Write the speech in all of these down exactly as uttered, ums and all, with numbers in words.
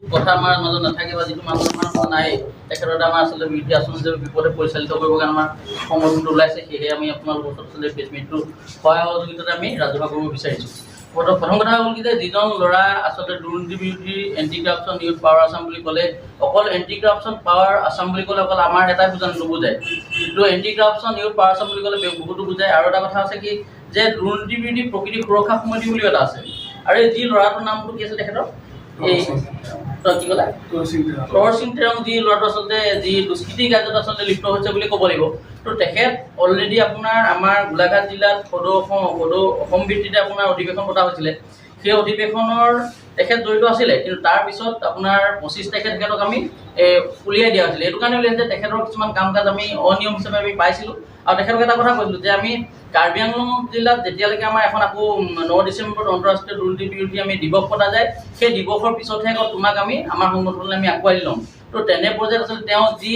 কথা আমাৰ মাজত নাথাকে বা যিটো মানুহ আমাৰ মাজত নাই, তেখেতৰ আমাৰ আচলতে বিৰোধী আচৰণ যে বিপদে পৰিচালিত কৰিব কাৰণে আমাৰ সংগঠনটো ওলাইছে। সেয়েহে আমি আপোনালোকৰ ওচৰত আচলতে প্ৰেছ মিটটো সহায় সহযোগিতাত আমি ৰাজহুৱা কৰিব বিচাৰিছোঁ। প্ৰথম প্ৰথম কথা হ'ল কি যে যিজন ল'ৰা আচলতে দুৰ্নীতি বিৰোধী anti corruption youth power Assam বুলি ক'লে, অকল এণ্টি কৰাপশ্যন পাৱাৰ আছাম বুলি ক'লে অকল আমাৰ এটাই বুজা নুবুজায়। কিন্তু anti corruption youth power Assam বুলি ক'লে বে- বহুতো বুজায়। আৰু এটা কথা আছে কি যে দুৰ্নীতি বিৰোধী প্ৰকৃতি সুৰক্ষা সমিতি বুলিও এটা আছে। আৰু এই যি ল'ৰাটোৰ নামটো কি আছিল তেখেতৰ? এই তৰুণ সিং। তই কি ক'লা? তৰুণ সিং তেৰাং। তৰুণ সিং তেৰাং যি ল'ৰাটো আচলতে যি দুষ্কৃতি কাৰ্যত আচলতে লিপ্ত হৈছে বুলি ক'ব লাগিব। তো তেখেত অলৰেডি আপোনাৰ আমাৰ গোলাঘাট জিলাত সদৌ অসম, সদৌ অসম ভিত্তিতে আপোনাৰ অধিৱেশন পতা হৈছিলে। সেই অধিৱেশনৰ তেখেত জড়িত আছিলে, কিন্তু তাৰ পিছত আপোনাৰ পঁচিছ তাৰিখে তেখেতক আমি, এ, উলিয়াই দিয়া হৈছিলে। এইটো কাৰণে উলিয়াই যে তেখেতৰ কিছুমান কাম কাজ আমি অনিয়ম হিচাপে আমি পাইছিলোঁ। আৰু তেখেতক এটা কথা কৈছিলোঁ যে আমি কাৰ্বি আংলং জিলাত যেতিয়ালৈকে আমাৰ এখন আকৌ, উম, ন ডিচেম্বৰত আন্তঃৰাষ্ট্ৰীয় দুৰ্নীতি বিৰোধী আমি দিৱস পতা যায়, সেই দিৱসৰ পিছতহে আকৌ তোমাক আমি আমাৰ সংগঠনলৈ আমি আঁকোৱালি ল'ম। তো তেনে পৰ্যায়ত আচলতে তেওঁ যি,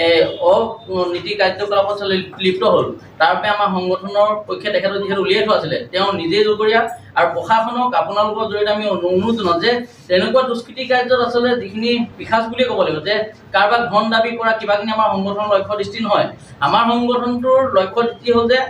এ, অনীতি কাৰ্যকলাপত আচলতে লিপ্ত হ'ল, তাৰ বাবে আমাৰ সংগঠনৰ পক্ষে তেখেতক যিহেতু উলিয়াই থোৱা আছিলে, তেওঁ নিজেই জগৰীয়া। আৰু প্ৰশাসনক আপোনালোকৰ জৰিয়তে আমি অনু- অনুৰোধ জনাওঁ যে তেনেকুৱা দুষ্কৃতি কাৰ্যত আচলতে যিখিনি পিশাচ বুলিয়ে ক'ব লাগিব যে কাৰোবাক ধন দাবী কৰা কিবাখিনি আমাৰ সংগঠনৰ লক্ষ্য দৃষ্টি নহয়। আমাৰ সংগঠনটোৰ লক্ষ্য দৃষ্টি হ'ল যে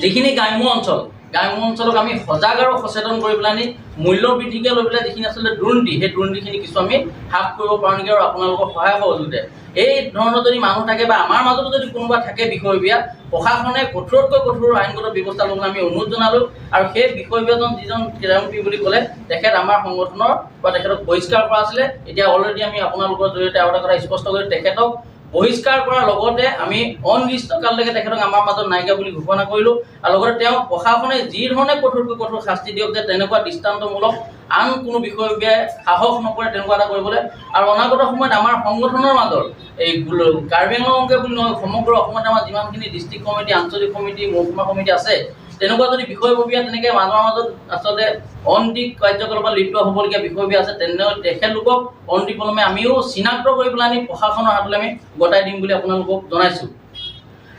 যিখিনি গ্ৰাম্য অঞ্চল, গ্ৰাম্য অঞ্চলক আমি সজাগ আৰু সচেতন কৰি পেলাই আনি মূল্য বৃদ্ধিকে লৈ পেলাই যিখিনি আচলতে দুৰ্নীতি, সেই দুৰ্নীতিখিনি কিছু আমি হ্ৰাস কৰিব পাৰোঁ নেকি আৰু আপোনালোকৰ সহায় সহযোগিতাৰে। এই ধৰণৰ যদি মানুহ থাকে বা আমাৰ মাজতো যদি কোনোবা থাকে বিষয়ববীয়া, প্ৰশাসনে কঠোৰতকৈ কঠোৰ আইনগত ব্যৱস্থা ল'বলৈ আমি অনুৰোধ জনালোঁ। আৰু সেই বিষয়ববীয়াজন যিজন কেৰামপি বুলি ক'লে, তেখেত আমাৰ সংগঠনৰ পৰা তেখেতক বহিষ্কাৰ কৰা আছিলে। এতিয়া অলৰেডি আমি আপোনালোকৰ জৰিয়তে আৰু এটা কথা স্পষ্ট কৰি তেখেতক বহিষ্কাৰ কৰাৰ লগতে আমি অনিৰ্দিষ্টকাললৈকে তেখেতক আমাৰ মাজত নাইকিয়া বুলি ঘোষণা কৰিলোঁ। আৰু লগতে তেওঁক প্ৰশাসনে যি ধৰণে কঠোৰতকৈ কঠোৰ শাস্তি দিয়ক যে তেনেকুৱা দৃষ্টান্তমূলক আন কোনো বিষয়ববীয়াই সাহস নকৰে তেনেকুৱা এটা কৰিবলৈ। আৰু অনাগত সময়ত আমাৰ সংগঠনৰ মাজৰ এই গোল- কাৰ্বি আংলঙকে বুলি নহয়, সমগ্ৰ অসমত আমাৰ যিমানখিনি ডিষ্ট্ৰিক্ট কমিটি, আঞ্চলিক কমিটি, মহকুমা কমিটি আছে, তেনেকুৱা যদি বিষয়ববীয়া তেনেকে মানুহৰ মাজত আচলতে অনীতি কাৰ্যকলাপত লিপ্ত হ'বলগীয়া বিষয়ববীয়া আছে, তেনে তেখেতলোকক অনতিপলমে আমিও চিনাক্ত কৰি পেলাই আমি প্ৰশাসনৰ হাতলৈ আমি গতাই দিম বুলি আপোনালোকক জনাইছোঁ।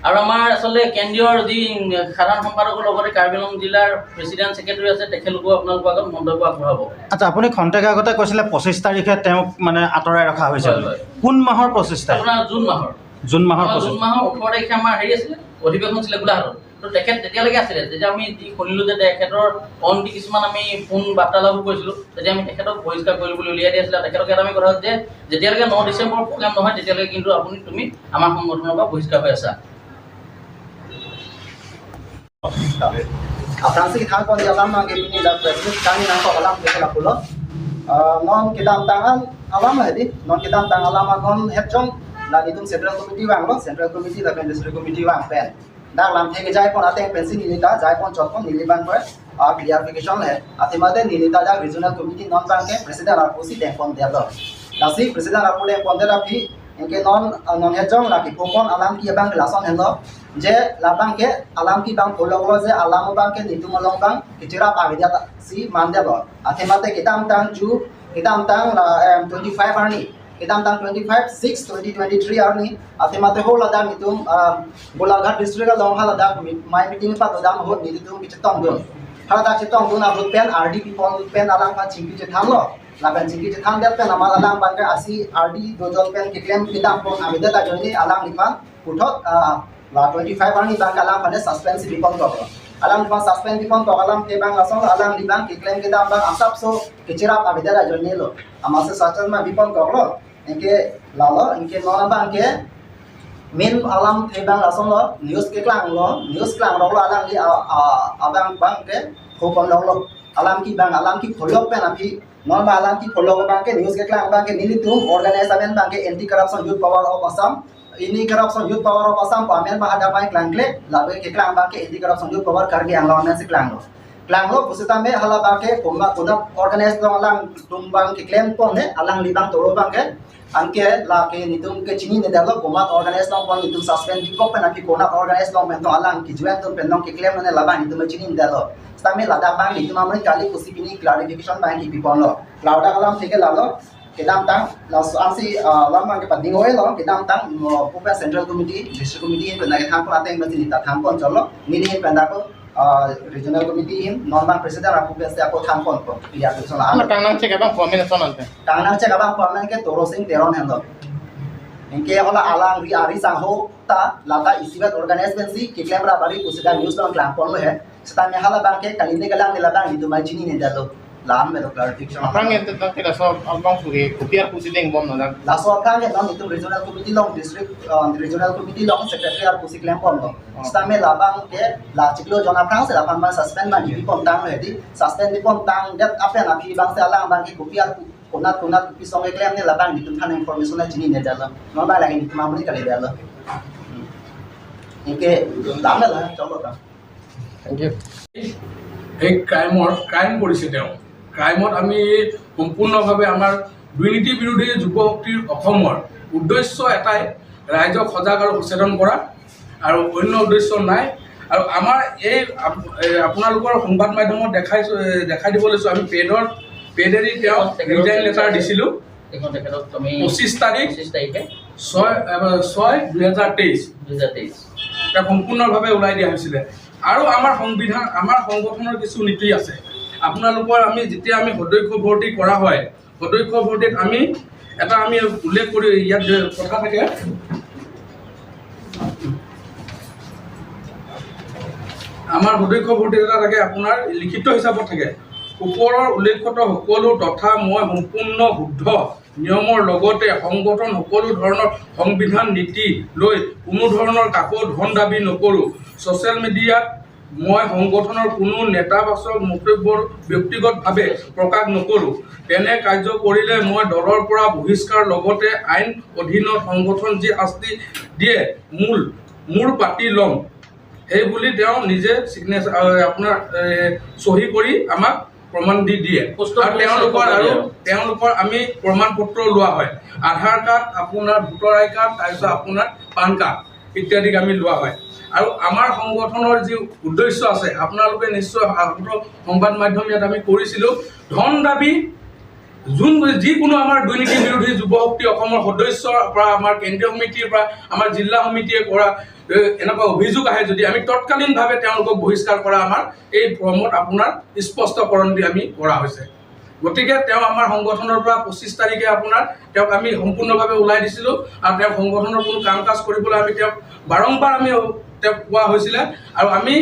আৰু আমাৰ আচলতে কেন্দ্ৰীয় যি সাধাৰণ সম্পাদকৰ লগতে কাৰ্বি আংলং জিলাৰ প্ৰেচিডেণ্ট ছেক্ৰেটাৰী আছে, তেখেতলোকেও আপোনালোকৰ আগত মন্তব্য আগবঢ়াব। আচ্ছা, আপুনি খন্তেক আগতে কৈছিলে পঁচিছ তাৰিখে তেওঁক মানে আঁতৰাই ৰখা হৈছে। হয়, হয়। কোন মাহৰ পঁচিছ তাৰিখ? আপোনাৰ জুন মাহৰ। জুন মাহৰ আমাৰ পঁচিছ। জুন মাহৰ ওঠৰ তাৰিখে আমাৰ হেৰি আছিলে, অধিৱেশন আছিলে গোলাঘাটত। তো তেখেত তেতিয়ালৈকে আছিলে, যেতিয়া আমি যি শুনিলোঁ যে তেখেতৰ অনীতি কিছুমান আমি ফোন বাৰ্তালাপো কৰিছিলোঁ, তেতিয়া আমি তেখেতক বহিষ্কাৰ কৰিলোঁ বুলি উলিয়াই দিয়া আছিলে। তেখেতক এটা আমি কথা হ'ল যে যেতিয়ালৈকে ন ডিচেম্বৰ প্ৰগ্ৰাম নহয়, তেতিয়ালৈকে কিন্তু আপুনি, তুমি আমাৰ সংগঠনৰ পৰা বহিষ্কাৰ হৈ আছা। Aphrangsi than pon di alam abangke pini dak press meet kami nangkok alam ke lapulo. Ah, non kedamtang alam hedi, non kedamtang alam non hetjong, la nelitum Central Committee vanglo, Central Committee lapen District Committee vang pen. Dak lamthe kejai pon ateng pensi neli ta jai pon chot pon neli abangke, ah, clarification le. Athema te neli ta dak Regional Committee non abangke President arpu si deng pondetlo. Lasi President arpu deng pondet aphi, anke non, ah, non hetjong la kepho pon alam ke abangke lason henlo. Je la abangke alam ke abang pholoklo je alam abangke nelitum along abang kecherap avedetsi mandetlo. Athema te kedamtang ju, kedamtang la, em, twenty-five arni. Kedamtang twenty-five six twenty twenty-three arni, athema te ho ladak nelitum, ah, Golaghat district along ha ladak mi-, mei meeting patodam ahut nelitum kechetongdun. Ha ladak chetongdun ahut pen R D pipon pen alangphan chingki chethanlo. Lapen chingki chethandet pen amat alang abangke isi R D dojot pen keklem kedam pon avedet ajoine alangliphan puthot, ah, la twenty-five arni abangke alangphan suspend si pipon kok. Alangliphan suspend pipon kok alamthe abang lason alangliphan keklem kedam abang asapso kecherap avedet ajoine lo. Amatsi sachar ma pipon koklo. Anke lalo, anke non abangke main alamthe abang lasonlo, news keklanglo, news klangroklo alangli a, a, abang abangke pho ponroklo. Alam ke abang, alam ke pholok pen aphi, non ba alam ke pholok abangke news keklang abangke nelitum organize amen abangke Anti Corruption Youth Power of Assam, Anti Corruption Youth Power of Assam pu amen abang hadak abang klangkle, lapen keklang abangke Anti Corruption Youth Power Karbi Anglong amen si klanglo. Klanglo pusitame hala abangke komat konat organize along alangtum abang keklem pon ne, alangli abang toro abangke, anke lake nelitum kechinine detlo komat organize along pon nelitum suspend pipon pen aphi konat organize along pen tong alang kejoin atum pen nong keklem ne labang nelitum kechinidetlo. Sitame ladak abang nelitum amri kali pusi pini clarification abang kipi ponlo. Ladak alamthe ke lalo, kedamtang, laso ansi, ah, alam abangke pading oilo, kedamtang, mo, pupen Central Committee, District Committee, pen nangkethan pon ateng pensi neli ta than pon chotlo, neli pen dako, Ah, regional committee ahin, non abang president apu pensi ako thanponpo, pilihan atum ason. Ano kangnang chek abang formen ason ante. Kangnang chek abang formen ke Toro Sing Teron henlo. Anke hala alang ri ari sangho ta lata isivet organize pensi keklem ra bari pusi ta news along klangponlo he. Seta me hala abang ke kalite kalang neli abang netum aphan chininedetlo. Lam me do clarification. Aphrang ente tak tidak so abang suri kopi ar pusi dengbomlo dak. Laso aphrang ke non netum regional committee along district, uh, regional committee along secretary ar pusi klembomlo. Oh. Seta me labang ke la chiklo jon aphrangsi labang abang suspend abang pipontanglo he di. Suspend pipontangdet aphi aphi abangsi alang abang ke kopi ar pu-, konat konat kopi asong keklem ne labang netum aphan information na chininedetlo. Non abang lagi netum amonit kalidetlo. Anke lam me la, cholo ta. Thank you. এই ক্ৰাইমৰ, ক্ৰাইম কৰিছে তেওঁ। ক্ৰাইমত আমি সম্পূৰ্ণভাৱে আমাৰ দুৰ্নীতি বিৰোধী যুৱ শক্তিৰ অসমৰ উদ্দেশ্য এটাই ৰাইজক সজাগ আৰু সচেতন কৰা, আৰু অন্য উদ্দেশ্য নাই। আৰু আমাৰ এই আপ-, এ, আপোনালোকৰ সংবাদ মাধ্যমত দেখাইছো, এ, দেখাই দিব লৈছো, আমি পেডৰ, পেডেদি তেওঁ ৰিজাইন লেটাৰ দিছিলো। এইখন তেখেতক আমি পঁচিছ তাৰিখ, পঁচিছ তাৰিখে ছয়, এ, ছয় দুই হাজাৰ তেইছ। দুই হাজাৰ তেইছ। তেওঁক সম্পূৰ্ণভাৱে ওলাই দিয়া হৈছিলে। আৰু আমাৰ সংবিধান, আমাৰ সংগঠনৰ কিছু নীতি আছে। আপোনালোকৰ আমি যেতিয়া আমি সদস্য ভৰ্তি কৰা হয়, সদস্য ভৰ্তিত আমি এটা আমি উল্লেখ কৰি ইয়াত যে কথা থাকে, আমাৰ সদস্য ভৰ্তিত এটা থাকে আপোনাৰ লিখিত হিচাপত থাকে। ওপৰৰ উল্লেখিত সকলো তথা মই সম্পূৰ্ণ শুদ্ধ নিয়মৰ লগতে সংগঠন সকলো ধৰণৰ সংবিধান নীতি লৈ কোনো ধৰণৰ কাকো ধন দাবী নকৰো। ছ'চিয়েল মিডিয়াত মই সংগঠনৰ কোনো নেতাবাচক মন্তব্য ব্যক্তিগতভাৱে প্ৰকাশ নকৰো। তেনে কাৰ্য কৰিলে মই দলৰ পৰা বহিষ্কাৰ লগতে আইন অধীনত সংগঠন যি শাস্তি দিয়ে মোৰ, মোৰ পাতি ল'ম। সেই বুলি তেওঁ নিজে ছিগনেচাৰ, আহ, আপোনাৰ, এ, চহী কৰি আমাক প্ৰমাণ দি দিয়ে। পোষ্টৰ আৰু পিছত তেওঁলোকৰ, চহী আৰু দিয়ে। তেওঁলোকৰ আমি প্ৰমাণ পত্ৰ লোৱা হয়, আধাৰ কাৰ্ড, আপোনাৰ ভোটাৰ আই কাৰ্ড, তাৰপিছত আপোনাৰ পান কাৰ্ড ইত্যাদিক আমি লোৱা হয়। আৰু আমাৰ সংগঠনৰ যি উদ্দেশ্য আছে, আপোনালোকে নিশ্চয় আগত সংবাদ মাধ্যম ইয়াত আমি কৰিছিলো, ধন দাবী যোন, যিকোনো আমাৰ দুৰ্নীতি বিৰোধী যুৱ শক্তি অসমৰ সদস্যৰ পৰা, আমাৰ কেন্দ্ৰীয় সমিতিৰ পৰা, আমাৰ জিলা সমিতিয়ে কৰা, এ, এনেকুৱা অভিযোগ আহে যদি আমি তৎকালীনভাৱে তেওঁলোকক বহিষ্কাৰ কৰা আমাৰ এই ফৰ্মত আপোনাৰ স্পষ্টকৰণ দি আমি কৰা হৈছে। গতিকে তেওঁ আমাৰ সংগঠনৰ পৰা পঁচিছ তাৰিখে আপোনাৰ তেওঁক আমি সম্পূৰ্ণভাৱে ওলাই দিছিলো আৰু তেওঁ সংগঠনৰ কোনো কাম কাজ কৰিবলৈ আমি তেওঁক বাৰম্বাৰ আমি তেওঁক কোৱা হৈছিলে আৰু আমি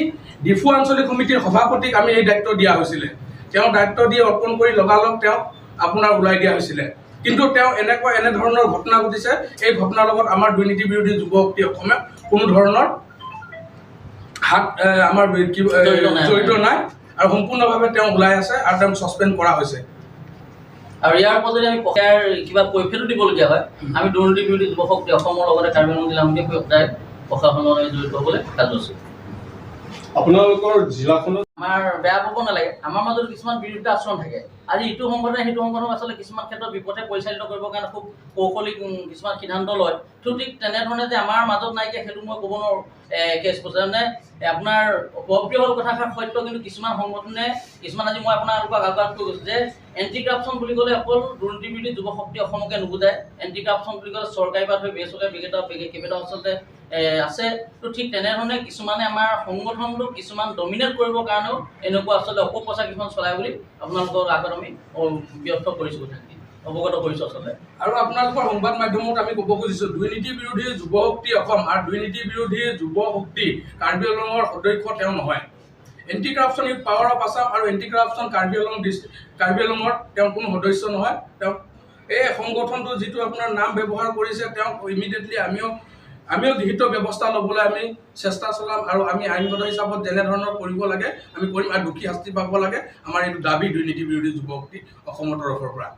ডিফু আঞ্চলিক সমিতিৰ সভাপতিক আমি এই দায়িত্ব দিয়া হৈছিলে। তেওঁ দায়িত্ব দি অৰ্পণ কৰি লগালগ তেওঁক আপোনাৰ ওলাই দিয়া হৈছিলে। কিন্তু তেওঁ এনেকুৱা, এনেধৰণৰ ঘটনা ঘটিছে, এই ঘটনাৰ লগত আমাৰ দুৰ্নীতি বিৰোধী যুৱ শক্তি অসমে কোনো ধৰণৰ হাত, এ, আমাৰ কি, এ, জড়িত নাই। জড়িত নাই আৰু সম্পূৰ্ণভাৱে তেওঁ ওলাই আছে আৰু তেওঁক ছাছপেণ্ড কৰা হৈছে। আৰু ইয়াৰ ওপৰত যদি আমি প-, ইয়াৰ কিবা কৈফিয়তো দিবলগীয়া হয়, হুম। আমি দুৰ্নীতি বিৰোধী যুৱ শক্তি অসমৰ লগতে কাৰ্বি আংলং জিলা সমিতিয়ে সদায় প্ৰশাসনৰ লগত জড়িত হ'বলৈ কাৰ্যসূচী। আপোনালোকৰ জিলাখনত আমাৰ বেয়া পাব নালাগে, আমাৰ মাজত কিছুমান বিৰোধিতা আচৰণ থাকে। আজি ইটো সংগঠনে সিটো সংগঠনক আচলতে কিছুমান ক্ষেত্ৰত বিপথে পৰিচালিত কৰিবৰ কাৰণে খুব কৌশলী, উম, কিছুমান সিদ্ধান্ত লয়। তো ঠিক তেনেধৰণে যে আমাৰ মাজত নাইকিয়া, সেইটো মই ক'ব নোৱাৰোঁ। এ, কেছ কৈছে, মানে, এ, আপোনাৰ অপ্ৰিয় হ'ল কথাষাৰ সত্য, কিন্তু কিছুমান সংগঠনে, কিছুমান, আজি মই আপোনালোকক আগত কৈ গৈছোঁ যে এণ্টি কৰাপশ্যন বুলি ক'লে অকল দুৰ্নীতি বিৰোধী যুৱ শক্তি অসমকে নুবুজায়। এণ্টি কৰাপশ্যন বুলি ক'লে চৰকাৰী বা ধৰি বেচৰকাৰী কেইবাটাও, কেইবাটাও আচলতে, এ, আছে। তো ঠিক তেনেধৰণে কিছুমানে আমাৰ সংগঠনটো কিছুমান ডমিনেট কৰিবৰ কাৰণেও এনেকুৱা আচলতে অপপ্ৰচাৰ কিছুমান চলায় বুলি আপোনালোকৰ আগত আমি, অ, ব্যক্ত কৰিছোঁ কথাখিনি, অৱগত কৰিছোঁ আচলতে। আৰু আপোনালোকৰ সংবাদ মাধ্যমত আমি ক'ব খুজিছো, দুৰ্নীতি বিৰোধী যুৱ শক্তি অসম আৰু দুৰ্নীতি বিৰোধী যুৱ শক্তি কাৰ্বি আংলঙৰ সদস্য তেওঁ নহয়। Anti corruption youth power of Assam আৰু এণ্টি কৰাপশ্যন কাৰ্বি আংলং ডিষ্ট্ৰিক্ট, কাৰ্বি আংলঙৰ তেওঁ কোনো সদস্য নহয়। তেওঁ এই সংগঠনটো যিটো আপোনাৰ নাম ব্যৱহাৰ কৰিছে, তেওঁক ইমিডিয়েটলি আমিও, আমিও গৃহীত ব্যৱস্থা ল'বলৈ আমি চেষ্টা চলাম আৰু আমি আইনগত হিচাপত যেনেধৰণৰ কৰিব লাগে আমি কৰিম আৰু দোষী শাস্তি পাব লাগে। আমাৰ এইটো দাবী দুৰ্নীতি বিৰোধী যুৱ শক্তি অসমৰ তৰফৰ পৰা।